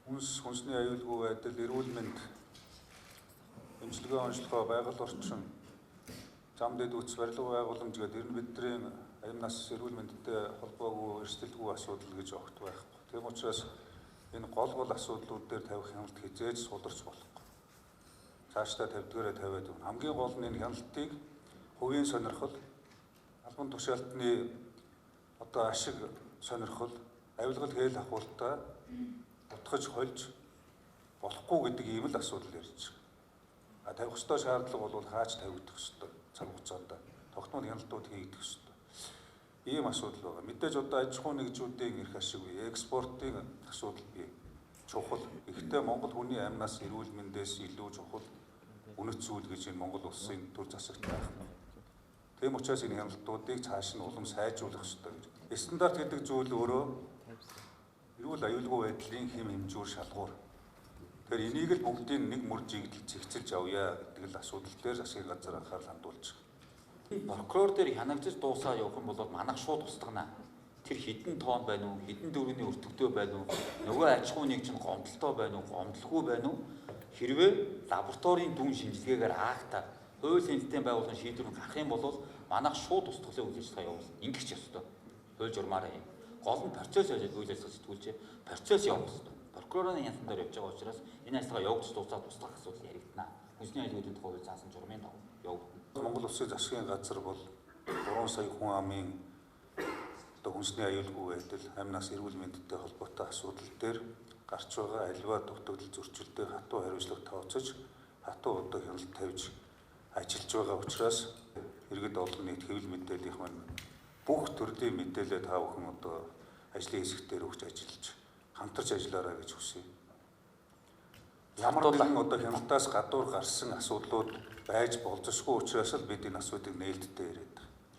Хүнсний аюулгүй байдал, эрүүл мэнд, эмчилгээ онцлогоо, байгаль орчин, зам дэд үтс, барилга байгууламж гэдэг ер нь бидний амь нас эрүүл мэндтэй холбоогүй, эрсдэлгүй асуудал гэж огт байхгүй. Тийм учраас энэ гол гол асуудлууд дээр тавих хяналт хэзээ ч суларч болохгүй. Цаашдаа тавьдгаараа тавиад өгнө. Хамгийн гол нь энэ хяналтыг хувийн сонирхол, албан тушаалтны одоо ашиг сонирхол, авилгал хээл ахуултаа утгаж хольж болохгүй гэдэг ийм л асуудал ярьж байгаа. А тавих ёстой шаардлага бол хаач тавигдах ёстой цаг хугацаанд тогтмол хяналтууд хийгдэх ёстой. Ийм асуудал байгаа. Мэдээж одоо аж ахуйн нэгжүүдийн эрх ашиг бий, экспортын асуудал бий. Чухал. Гэхдээ Монгол хүний амнаас эрүүл мэндээс илүү чухал үнэт зүйл гэж энэ Монгол улсын төр засагт байхгүй. Тийм учраас энэ хяналтуудыг цааш нь улам сайжруулах ёстой гэж. Стандарт гэдэг зүйл өөрөө эрүүл аюулгүй байдлын хэм хэмжүүр шалгуур. Тэгэхээр энийг л бүгдийг нэг мөр жигдэл зэгцэлж авъя гэдэг л асуудал дээр засгийн газар анхаарал хандуулж байгаа. Прокурор дээр хянагдаж дуусаа явах юм бол манайх шууд устгана. Тэр хэдэн тоон байна уу, хэдэн дөрөвний өртөгтэй байна уу, нөгөө аж ахуйн нэг чинь гомдолтой байна уу, гомдлогүй байна уу? Хэрвээ лабораторийн дүн шинжилгээгээр акта хууль хяналтын байгууллагын шийдвэр нь гарах юм бол манайх шууд устгалын үйл ажиллагаа явуул. Ингэх ч ёстой. Хууль журмаараа юм. Гол нь процесс үйл ажиллагаа сэтгүүлжээ. Процесс явах ёстой. Прокурорын хяналтан дээр явж байгаа учраас энэ ажиллагаа явагдаж дуусаад устгах асуудал яригдана. Хүнсний аюулгүй тухай хууль заасан журмын дагуу явагдана. Монгол Улсын засгийн газар бол 3 сая хүн амын одоо хүнсний аюулгүй байдал, амь нас эрүүл мэндтэй холбоотой асуудал дээр гарч байгаа аливаа дутагдал зөрчилдөй хатуу хариуцлага тооцож, хатуу одоо хяналт тавьж ажиллаж байгаа учраас иргэд олон нийт хэвлэл мэдээллийнх маань бүх төрлийн мэдээлэлээ та бүхэн одоо ажлын хэсэгтэр өгч ажиллаж хамтарч ажиллаарай гэж хүсье. Ямар нэгэн одоо хяналтаас гадуур гарсан асуудлууд байж болзошгүй учраас л бид энэ асуудлыг нээлттэй яриад байгаа.